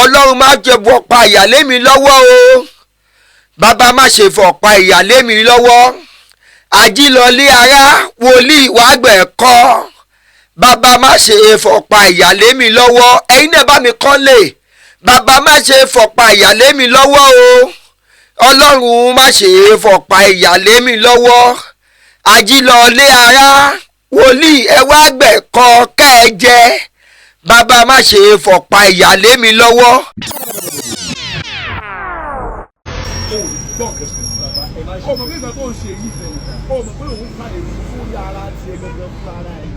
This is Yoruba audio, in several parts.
Ọlọ́run má jẹ́ fọ̀pá ìyà lé mi lọ́wọ́ o. Bàbá, má ṣe fọ̀pá ìyà lé mi lọ́wọ́. Àjílọlé ara wòlíì wàá gbẹ̀kọ́. Bàbá, má ṣe fọ̀pá ìyà lé mi lọ́wọ́. Ẹ̀yin náà bá mi kọ́lé. Bàbá, má ṣe fọ̀pá ìyà lé mi lọ́wọ́ o. Ọlọ́run, má ṣe fọ̀pá ìyà lé mi lọ́wọ́. Àjílọlé ara wòlíì, ẹ wá gbẹ̀kọ́ kẹ́ ẹ jẹ. Bàbá, má ṣe fọ̀pá ìyà lé mi lọ́wọ́. Ọmọ mi kan tó ń ṣe yìí, ọmọ pé òun fa èrò sórí ara tiẹ̀ gangan fún ara ẹ̀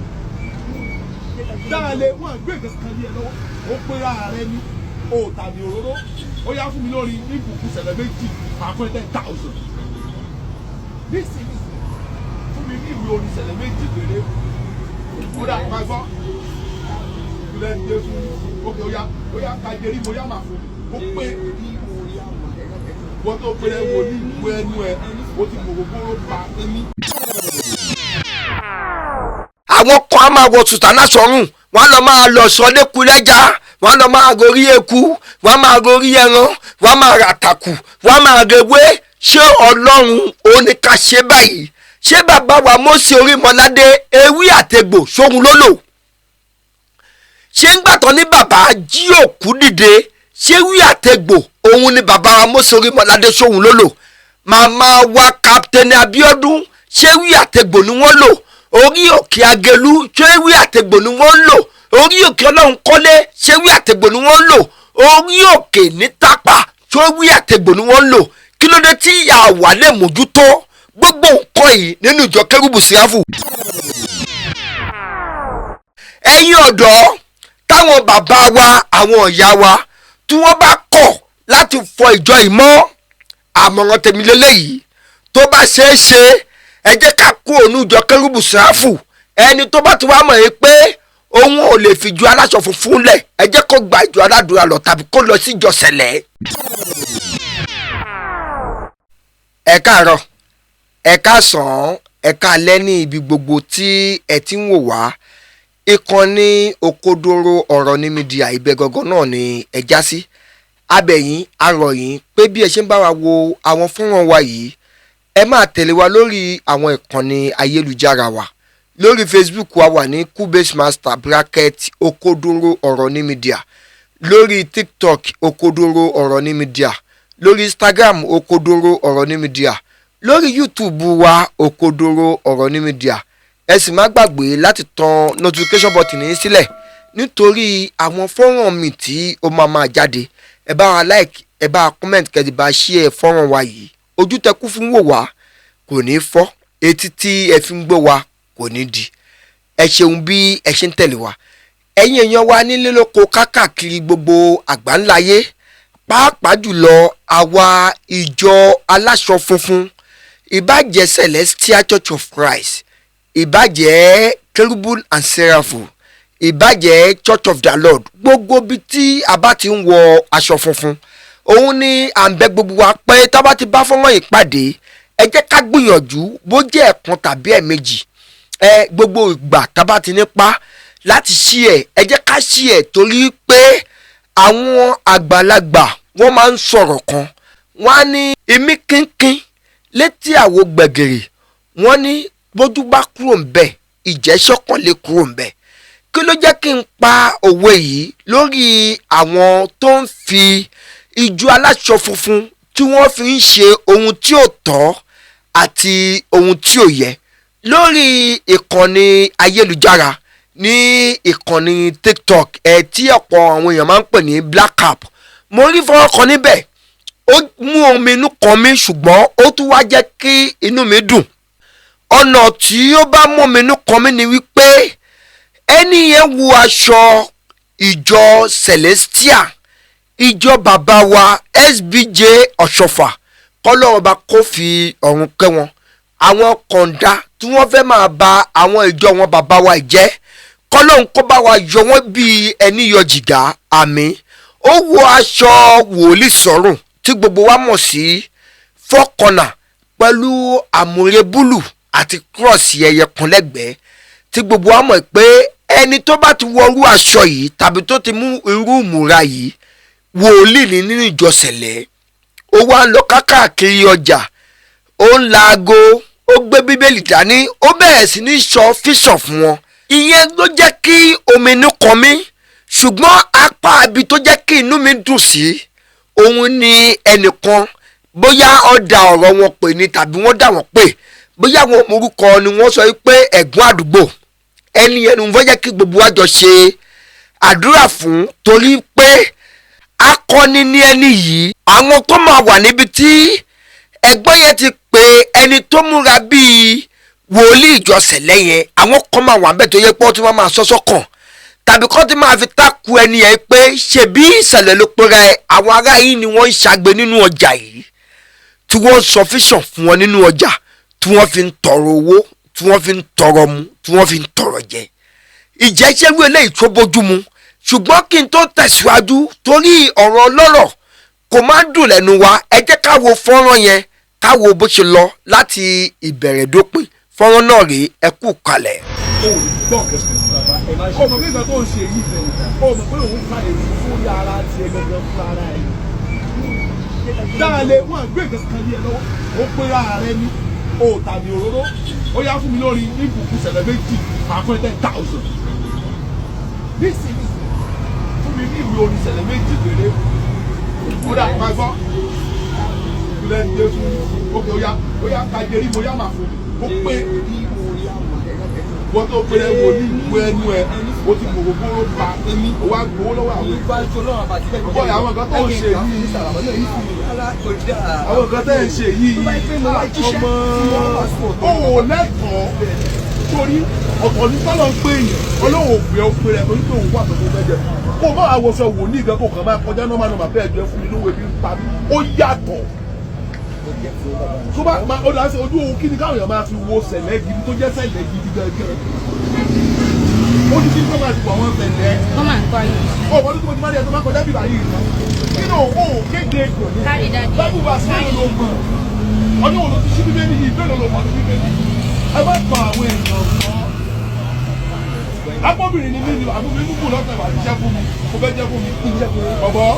dáalé. Wọn gbé nǹkan kan ní ẹ lọ́wọ́, ó pé ara rẹ ní o tàbí òróró. Ó yá, fún mi lórí ìbùkún ṣẹlẹ̀ méjì, máa fún ẹ 10,000 nísìnyí. Fún mi ní ìwé orin ṣẹlẹ̀ méjì péré. Ó dà, máa gbọ́ ìpìlẹ̀ Jésù. Ókè, ó yá, ó yá, ká jerí mo yá máa fún mi. Ó pé wọ́n tó péré wo ní ìwé ẹnu ẹ, ó ti mọ̀ gbogbo pa èmi. Àwọn kan á máa wọ sùtánà sọ́rùn, wọ́n á lọ máa lọ sọ lẹ́kú lẹ́jà, wọ́n á lọ máa gorí eku, wọ́n á máa gorí ẹran, wọ́n á máa ràtàkù, wọ́n á máa rewé. Ṣé Ọlọ́run òun ni ká ṣe báyìí? Ṣé bàbá wa Mósè Orímọládé, ewé àtegbò sóhun ló lò? Ṣé ń gbàtọ́ ní bàbá jí òkú dìde, ṣé ewé àtegbò òun ni bàbá wa Mósè Orímọládé sóhun ló lò? Màmá wa Captain Abíọ́dún, ṣé ewé àtegbò ni wọ́n lò? Orí òkè Agelu, ṣé ewé àtegbò ni wọ́n ń lò? Orí òkè Ọlọ́run kọ́lé, ṣé ewé àtegbò ni wọ́n ń lò? Orí òkè ní Tápà, ṣé ewé àtegbò ni wọ́n ń lò? Kí ló dé tí àwa lè mójútó gbogbo nǹkan yìí nínú ìjọ Kérúbù Séráfù? Ẹ̀yin ọ̀dọ́, táwọn bàbá wa, àwọn ìyá wa, tí wọ́n bá kọ̀ láti fọ ìjọ yìí mọ́, àmọ̀ràn tèmi lélẹ́yìí: tó bá ṣeé ṣe, ẹ jẹ́ ká kó òun ìjọ Kérúbù Séráfù. Ẹni tó bá ti wá mọ̀ yìí pé òun ò lè fi ju aláṣọ funfun lẹ̀, ẹ jẹ́ kó gba ìjọ aládùúrà lọ tàbí kó lọ sí ìjọ sẹ̀lẹ̀. Ẹ káàárọ̀, ẹ káàsán, ẹ káalẹ́ ní ibi gbogbo tí ẹ ti ń wò wá. Ìkànnì Òkodoro Ọ̀rọ̀ ní Media, ibẹ̀ gangan náà ni ẹ já sí. Abẹ̀yìn arọ̀yìn pé bí ẹ ṣe ń bá wa wo àwọn fọ́nrán wa yìí, ẹ máa tẹ̀lé wa lórí àwọn ìkànnì ayélujára wa. Lórí Facebook wa wà ní Kubase Master bracket Òkodoro Ọ̀rọ̀ ní Media, lórí TikTok, Òkodoro Ọ̀rọ̀ ní Media, lórí Instagram, Òkodoro Ọ̀rọ̀ ní Media, lórí YouTube wa, Òkodoro Ọ̀rọ̀ ní Media. Ẹ sì má gbàgbé láti tan notification button yín sílẹ̀ nítorí àwọn fọ́nrán mi tí ó máa máa jáde. Ẹ bá wa like, ẹ bá wa comment, kẹ́ ẹ bá share fọ́nrán wa yìí. Ojú tẹ kú fún wò wá kò ní fọ́, etí tí ẹ fi ń gbọ́ wa kò ní di. Ẹ ṣeun bí ẹ ṣe ń tẹ̀lé wa. Ẹ̀yin èèyàn wa nílé lóko kákàkiri gbogbo àgbáńláyé, pàápàá jùlọ àwa ìjọ aláṣọ funfun, ìbàjẹ́ Celestial Church of Christ, ìbàjẹ́ Cherubim and Seraphim, ìbàjẹ́ Church of the Lord, gbogbo bí tí a bá ti ń wọ aṣọ funfun, òun ni à ń bẹ̀ gbogbo wa pé tá a bá ti bá fọ́nrán ìpàdé, ẹ jẹ́ ká gbìyànjú, bó jẹ́ ẹ̀kan tàbí ẹ̀ẹ̀mejì ẹ, gbogbo ìgbà tá a bá ti nípa láti ṣí ẹ, ẹ jẹ́ ká ṣí ẹ, torí pé àwọn àgbàlagbà wọ́n máa ń sọ̀rọ̀ kan, wọ́n á ní imí kínkín létí àwo gbẹ̀gìrì, wọ́n ní bójú bá kúrò ń bẹ̀, ìjẹ́sọ́kàn lè kúrò ń bẹ̀. Kí ló jẹ́ kí n pa òwe yìí? Lórí àwọn tó ń fi ìjọ aláṣọ funfun tí wọ́n fi ń ṣe ohun tí ò tọ́ àti ohun tí ò yẹ lórí ìkànnì ayélujára, ní ìkànnì TikTok ẹ, tí ọ̀pọ̀ àwọn èèyàn máa ń pè ní black app. Mo rí fọ́nrán kan níbẹ̀, ó mú omi inú kan mi, ṣùgbọ́n ó tún wá jẹ́ kí inú mi dùn. Ọ̀nà tí ó bá mú omi inú kan mi ni wípé ẹni yẹn wọ aṣọ ìjọ Celestial, ìjọ bàbá wa SBJ Ọ̀ṣọ́fà, kọ́lọ́run bá kó fi ọ̀run kẹ́ wọn. Àwọn kọ̀ǹda tí wọ́n fẹ́ máa ba àwọn ìjọ wọn bàbá wa jẹ́, kọ́lọ́run kó bá wa yọ wọ́n bíi ẹni yọ jìgá, àmín. Ó wọ aṣọ wòlíì sọ́rùn tí gbogbo wa mọ̀ sí fọ́kànnà, pẹ̀lú àmúre búlù àti cross ẹyẹ kan lẹ́gbẹ̀ẹ́, tí gbogbo wa mọ̀ pé ẹni tó bá ti wọrú aṣọ yìí tàbí tó ti mú irú ìmúra yìí. Wòlíì ní nínú ìjọ Sẹ̀lẹ̀. Ó wá ń lọ kákàkiri ọjà, ó ń la aago, ó gbé Bíbélì dání, ó bẹ̀rẹ̀ sí ní sọ fíṣàn fún wọn. Ìyẹn ló jẹ́ kí omi inú kan mí, ṣùgbọ́n apá ibi tó jẹ́ kí inú mi dùn sí òun ni ẹnìkan, bóyá ó da ọ̀rọ̀ wọn pè ní tàbí wọ́n dà wọ́n pè, bóyá àwọn orúkọ ni wọ́n sọ pé ẹ̀gbọ́n àdúgbò ẹni ẹnu fẹ́ jẹ́ kí gbogbo wa jọ ṣe àdúrà fún, torí pé akọni ní ẹni yìí. Àwọn tó máa wà níbi tí ẹ̀gbọ́n yẹn ti pè ẹni tó múra bíi wòlíì ìjọsìn lẹ́yìn, àwọn kan máa wà níbẹ̀ tó yẹ pé wọ́n ti máa sọ́sọ́ kàn tàbí kọ́ ti máa fi tákù ẹni yẹn pé ṣebí ìṣẹ̀lẹ̀ ló pera ẹ̀. Àwọn ará yìí ni wọ́n ń ṣagbe nínú ọjà yìí, tí wọ́n sọ fíṣàn fún wọn nínú ọjà, tí wọ́n fi ń tọrọ owó, tí wọ́n fi ń tọrọ mu, tí wọ́n fi ń tọrọ jẹ. Ìjẹ́sẹ́rú eléyìí tó bójú mu. Ṣùgbọ́n kí n tó tẹ̀síwájú, torí ọ̀rọ̀ ọlọ́rọ̀ kò máa ń dùn lẹ́nu wa, ẹ jẹ́ ká wo fọ́nrán yẹn, ká wo bó ṣe lọ láti ìbẹ̀rẹ̀ dópin. Fọ́nrán náà rèé, ẹ kú kalẹ̀. O ò gbọ́ kẹsàn-án. O mọ̀ pé nǹkan tó ń ṣe yìí, o mọ̀ pé òun fa èrò sórí ara tiẹ̀ gangan fún ara ẹ̀. Dáalé wọn gbé nǹkan kan ní ẹ lọ́wọ́, ó pera rẹ ní o tàbí òróró, ó yá fún mi lórí ìbùkún ṣẹlẹ̀ méjì, máa fún ẹ 10,000. Nísìnyí fún mi ní ìwé orin ṣẹlẹ̀ méjì péré. Ó dà máa gbọ́. Ilé ní Jésù, ókè ó yá, ó yá ká jerí mo yá màá fún mi. Ó pé wọ́n tó péré wo ní ìwé ẹnu ẹ, ó ti gbogbo gbóró pa, ó wá gbowó lọ́wọ́ àwọn bọ́ọ̀lù. Àwọn nǹkan tó ń ṣe yìí, àwọn nǹkan tó ń ṣe yìí, ọmọ ó ò lẹ́tọ̀ọ́, torí ọ̀tọ̀ ní tọ́lọ̀ ń pè èèyàn. Ọlọ́run ò pè ọ́ pé rẹ̀ torí pé òun wà tó fẹ́ jẹ kó má àwòsàn wòlíì gan, kó kàn máa kọjá nọ́mà nọ́mà bẹ́ẹ̀ jẹ́ fún mi lówó ebi ń pa mí, ó yàtọ̀. Tó bá máa ó dáa sí ojú òun, kí ni káwọn èèyàn máa fi wo Sẹ̀lẹ̀ gidi tó jẹ́ Sẹ̀lẹ̀ gidi gangan? Ó ní kí ni kó máa ti wọ àwọn Sẹ̀lẹ̀. Come and call you. Ó wọ́n tó ti máa rí ẹ tó máa kọjá bíbá yìí, kí ni ó kéde? Carry daddy. Bábù bá sí ló mọ̀, ọdún wo ló ti ṣí Bíbélì yìí? Bẹ́ẹ̀ ló mọ̀ ní Bíbélì. Ẹ má pa àwọn èèyàn mọ́. Lápọ́bìnrin ni mí ni àbúrò mi kù lọ́sẹ̀ wà jíṣẹ́ fún mi, mo fẹ́ jẹ́ fún mi ọ̀bọ̀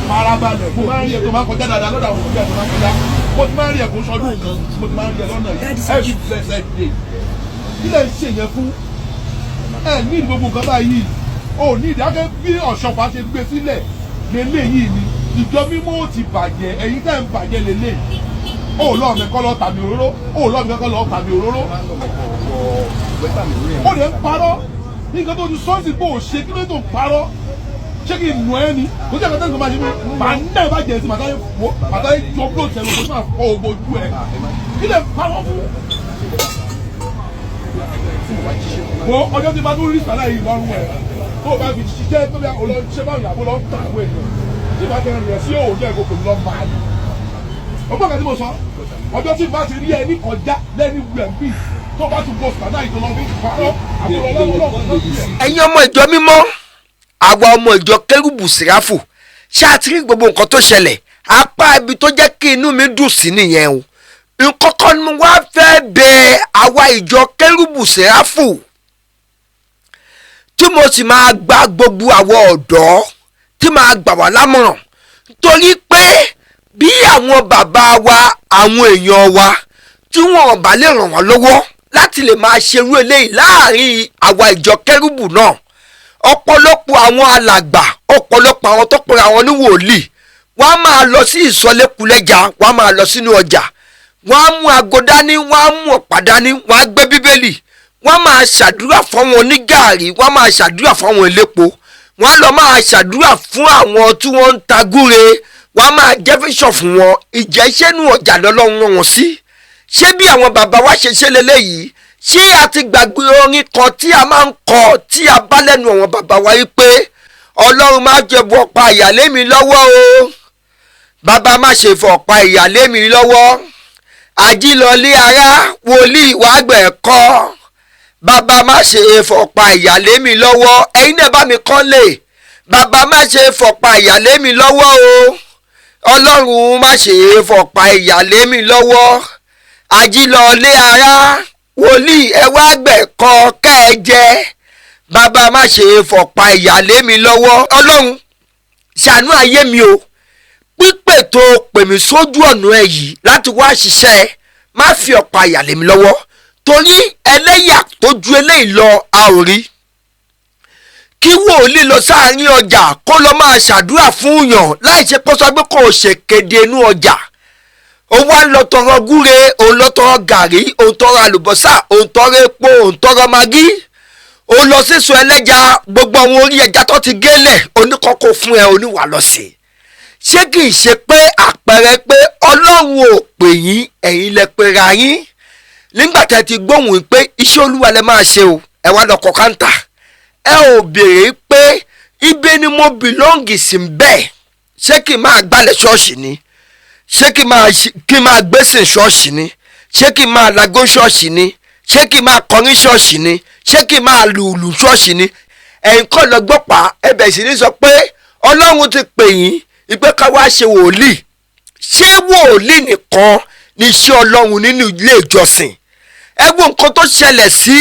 farabalẹ̀. Mo máa ń rí ẹ tó máa kọjá dáadáa lọ́dọ̀ àwọn òbí ẹ tó máa kọjá. Mo ti máa ń rí ẹ kó sọdún kan, mo ti máa ń rí ẹ lọ́nà yìí every blessed day. Kí lè ń ṣe yẹn fún ẹ ní gbogbo nǹkan báyìí? Ò ní ìdákẹ́ bí ọ̀ṣọ́fà ṣe gbé sílẹ̀ lélẹ́yìí ni ìjọ mímọ́ ò ti bàjẹ́. Ẹ̀yin tẹ́ ń bàjẹ́ lélẹ́yìí, ó lọ́ọ̀ mi kọ́ lọ́ọ́ tàbí òróró, ó lọ́ọ̀ mi kọ́ lọ́ọ́ tàbí òróró, ó lè ń parọ́. Nǹkan tó ti sọ́ọ̀sì bó o ṣe, kí ló tó ń parọ́? Ṣé kí n nù ẹ́ ni? Kò sí ẹ̀ka tó ń máa ṣe mí, màá ná ẹ̀ bá jẹ̀ sí, màá táyé wò, màá táyé jọ bí òtẹ̀ lọ, kó tó máa fọ ògbó ojú ẹ̀. Kí lè parọ́ fún? Wo ọjọ́ tí bá tún rí sàlàyé lọ́rùn ẹ̀ tó o bá fi ṣiṣẹ́ tó bí o lọ ṣe báyìí àbó lọ ń tà àwọn èèyàn tí bá tẹ rìn sí òòjọ́ ẹ̀kọ́ pẹ̀lú lọ́ máa yìí. Ọgbọ́n kan tí mo sọ, ọjọ́ tí bá ti rí ẹni kọjá lẹ́ni wẹ̀ ń bì tó bá tún bọ̀ sàlàyé tó lọ fi parọ́ àbúrò lọ́wọ́. Ẹ̀yin ọmọ ìjọ mímọ́, àwa ọmọ ìjọ Kérúbù Séráfù, ṣé a ti rí gbogbo nǹkan tó ṣẹlẹ̀? Apá ibi tó jẹ́ kí inú mi dùn sí nìyẹn o. Nǹkan ni mo wá fẹ́ bẹ àwa ìjọ Kérúbù Séráfù, tí mo sì máa gba gbogbo àwọn ọ̀dọ́, tí máa gbà wá lámọ̀ràn, torí pé bí àwọn bàbá wa, àwọn èèyàn wa, tí wọn ò bá lè ràn wọ́n lọ́wọ́ láti lè máa ṣerú eléyìí láàrin àwa ìjọ Kérúbù náà, ọ̀pọ̀lọpọ̀ àwọn alàgbà, ọ̀pọ̀lọpọ̀ àwọn tó pera àwọn ní wòlíì, wọ́n á máa lọ sí ìsọlékulẹ́jà, wọ́n á máa lọ sínú ọjà, wọ́n á mú aago dání, wọ́n á mú ọ̀pá dání, wọ́n á gbé Bíbélì, wọ́n á máa ṣàdúrà fáwọn onígààrí, wọ́n á máa ṣàdúrà fáwọn elépo, wọ́n á lọ máa ṣàdúrà fún àwọn tí wọ́n ń ta gúre, wọ́n á máa jẹ́ fíṣọ̀ fún wọn. Ìjẹ́sẹ́nu ọjà lọ́lọ́run rán wọn sí. Ṣé bí àwọn bàbá wa ṣe ṣe leléyìí? Ṣé a ti gbàgbé orin kan tí a máa ń kọ tí a bá lẹ́nu àwọn bàbá wa yìí pé Ọlọ́run má jẹ́ bọ́ pa ìyàlé mi lọ́wọ́ o, bàbá má ṣe fọ̀ pa ìyàlé mi lọ́wọ́, àjílọlé ara wòlíì wàá gbẹ̀ kọ́, bàbá má ṣe fọ̀ pa ìyàlé mi lọ́wọ́. Ẹ̀yin náà bá mi kọ́ lè, bàbá má ṣe fọ̀ pa ìyàlé mi lọ́wọ́ o, Ọlọ́run má ṣe fọ̀ pa ìyàlé mi lọ́wọ́, àjílọlé ara wòlíì ẹ wá gbẹ̀kọ́ kẹ́ ẹ jẹ, bàbá má ṣe fọ̀pá ìyàlé mi lọ́wọ́. Ọlọ́run Ṣàánú ayé mi o. Pípè tó pè mí sójú ọ̀nà ẹ yìí láti wá ṣiṣẹ́ ẹ, má fi ọ̀pá àyà lé mi lọ́wọ́, torí ẹlẹ́yà tó ju eléyìí lọ a ò rí. Kí wòlíì lọ sáàárín ọjà kó lọ máa ṣàdúrà fún yàn láì ṣe pé sọ pé kò ṣèkéde inú ọjà, ó wá lọ tọrọ gúre, òun lọ tọrọ gàrí, òun tọrọ àlùbọ́sà, òun tọrọ epo, òun tọrọ magí, òun lọ sísun ẹlẹ́ja, gbogbo àwọn orí ẹja tó ti gélẹ̀ oníkọ́kọ́ fún ẹ, oníwà lọ sí. Ṣé kì í ṣe pé àpẹẹrẹ pé Ọlọ́run ò pè yín, ẹ̀yin lẹ pera yín? Nígbà tẹ́ ti gbóhùn pé iṣẹ́ Olúwa lẹ máa ṣe o, ẹ wá lọ kọ káńtà, ẹ ò béèrè pé ibi ni mo belong sí bẹ́ẹ̀. Ṣé kí n máa gbálẹ̀ ṣọ́ọ̀ṣì ni? Ṣé kí n máa gbèsè ṣọ́ọ̀ṣì ni? Ṣé kí n máa lagó ṣọ́ọ̀ṣì ni? Ṣé kí n máa kọrin ṣọ́ọ̀ṣì ni? Ṣé kí n máa lùlù ṣọ́ọ̀ṣì ni? Ẹ̀yin kọ́ lọ gbọ́pàá, ẹ bẹ̀rẹ̀ sí ní sọ pé Ọlọ́run ti pè yín ìpè ká wá ṣe wòlíì. Ṣé wòlíì nìkan ni iṣẹ́ Ọlọ́run nínú ilé ìjọsìn? Ẹ wo nǹkan tó ṣẹlẹ̀ sí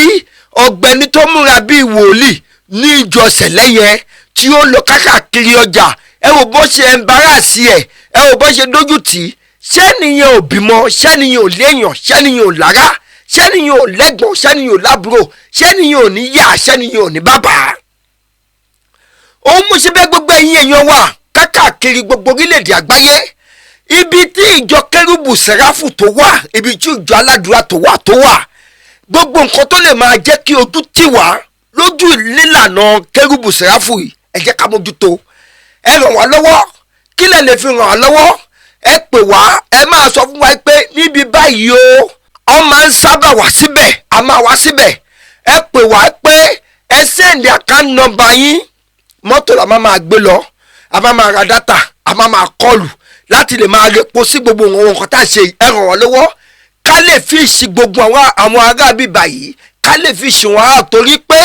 ọ̀gbẹ́ni tó múra bíi wòlíì ní ìjọsìn lẹ́yẹ tí ó lọ kákàkiri ọjà. Ẹ wò bó ṣe embarrass ẹ, ẹ wò bó ṣe dójú tì í. Ṣé nìyẹn ò bímọ? Ṣé nìyẹn ò léèyàn? Ṣé nìyẹn ò lára? Ṣé nìyẹn ò lẹ́gbọ̀n? Ṣé nìyẹn ò lábúrò? Ṣé nìyẹn ò ní yá? Ṣé nìyẹn ò ní bàbá? Òun mú síbẹ̀ gbogbo ẹ̀yin èèyàn wa kákàkiri gbogbo orílẹ̀-èdè àgbáyé, ibi tí ìjọ kérúbù sẹ́ráfù tó wà, ibi tí ìjọ aládùúrà tó wà, gbogbo nǹkan tó lè máa jẹ́ kí ojú tì wá lójú nílànà kérúbù sẹ́ráfù yìí, ẹ jẹ́ ká mójútó. Ẹ ràn wá lọ́wọ́. Kí lẹ lè fi ràn wá lọ́wọ́? Ẹ pè wá, ẹ máa sọ fún wa pé níbi báyìí o, ọ máa ń sábà wá síbẹ̀, a máa wá síbẹ̀. Ẹ pè wá pé ẹ send account number yín, mọ́tò la máa gbé lọ, a máa ra data, a máa kọlù láti lè máa repo sí gbogbo àwọn nǹkan tá a ṣe. Ẹ ràn wá lọ́wọ́ ká lè fi ṣe gbogbo àwọn ará bíbà yìí, ká lè fi ṣe wọn ará, torí pé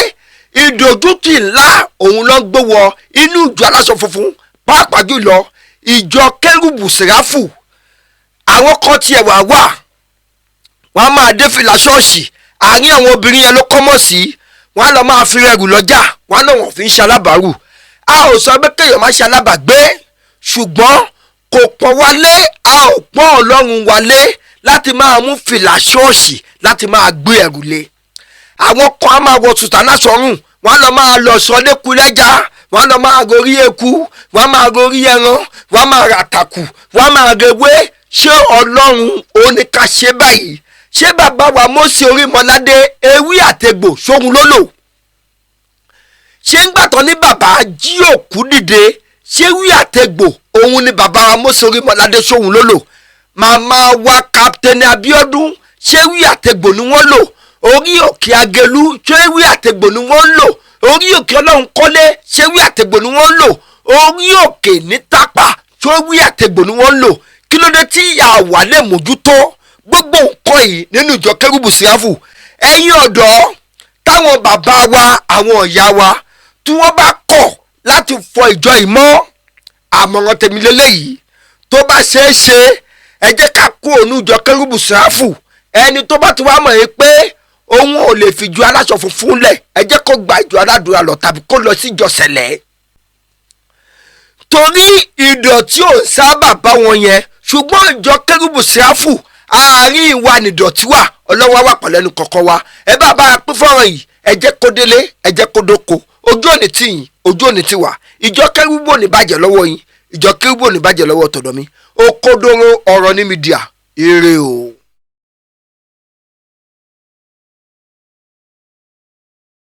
ìdójútì ńlá òun ló ń gbé wọ inú ìjọ aláṣọ funfun, pàápàá jùlọ ìjọ kérúbù sẹ́ráfù. Àwọn kan tiẹ̀ wà wọ́n á máa dé fìlà ṣọ́ọ̀ṣì, àárín àwọn obìnrin yẹn ló kọ́mọ̀ sí, wọ́n á lọ máa fi rẹrù lọ́jà, wọ́n á lọ wọ́n fi ń ṣalábàárù. A ò sọ pé kéèyàn má ṣalábàgbé, ṣùgbọ́n kò pọ́n wálé, a ò pọ́n Ọlọ́run wálé láti máa mú fìlà ṣọ́ọ̀ṣì láti máa gbé ẹrù lé. Àwọn kan á máa wọ sùtánà sọ́rùn, wọ́n á lọ máa lọ sọ lẹ́kùlẹ́jà, wọ́n á lọ máa gorí eku, wọ́n á máa gorí ẹran, wọ́n á máa ràtàkù, wọ́n á máa rewé. Ṣé Ọlọ́run ò ní ká ṣe báyìí? Ṣé bàbá wa Mósè Orímọládé ewé àtegbò sóhun ló lò? Ṣé ń gbàtọ́ ní bàbá jí òkú dìde, ṣé ewé àtegbò òun ni bàbá wa Mósè Orímọládé sóhun ló lò? Màmá wa Captain Abíọ́dún, ṣé ewé àtegbò ni wọ́n lò? Orí òkè Agelu, ṣé ewé àtegbò ni wọ́n lò? Orí òkè Ọlọ́run kọ́lé, ṣé ewé àtegbò ni wọ́n lò? Orí òkè ní Tápà, ṣé ewé àtegbò ni wọ́n lò? Kí ló dé tí àwa lè mójútó gbogbo nǹkan yìí nínú ìjọ kérúbù sẹ́ráfù? Ẹ̀yin ọ̀dọ́ táwọn bàbá wa, àwọn ìyá wa tí wọ́n bá kọ̀ láti fọ ìjọ yìí mọ́, àmọ̀ràn tèmi lélẹ́yìí, tó bá ṣeé ṣe ẹ jẹ́ ká kó òun ìjọ kérúbù sẹ́ráfù. Ẹni tó bá ti wá mọ̀ yìí pé òun ò lè fi ju aláṣọ funfun lẹ̀, ẹ jẹ́ kó gba ìjọ aládùúrà lọ tàbí kó lọ sí ìjọ sẹ̀lẹ̀, torí ìdọ̀tí ò sábà bá wọn yẹn. Ṣùgbọ́n ìjọ kérúbù sẹ́ráfù àárín ìwà nìdọ̀tí wà. Ọlọ́wọ́ wà pẹ̀lú ẹnu kọ̀ọ̀kan wa. Ẹ bá bá a pín fọ́nrán yìí, ẹ jẹ́ kó délé, ẹ jẹ́ kó dóko. Ojú òní tì yín, ojú òní tì wá. Ìjọ kérúbù ò ní bàjẹ́ lọ́wọ́ yín, ìjọ kérúbù ò ní bàjẹ́ lọ́wọ́ tọ̀dọ̀ mi. Òkodoro ọ̀rọ̀ ní mídíà, ire o.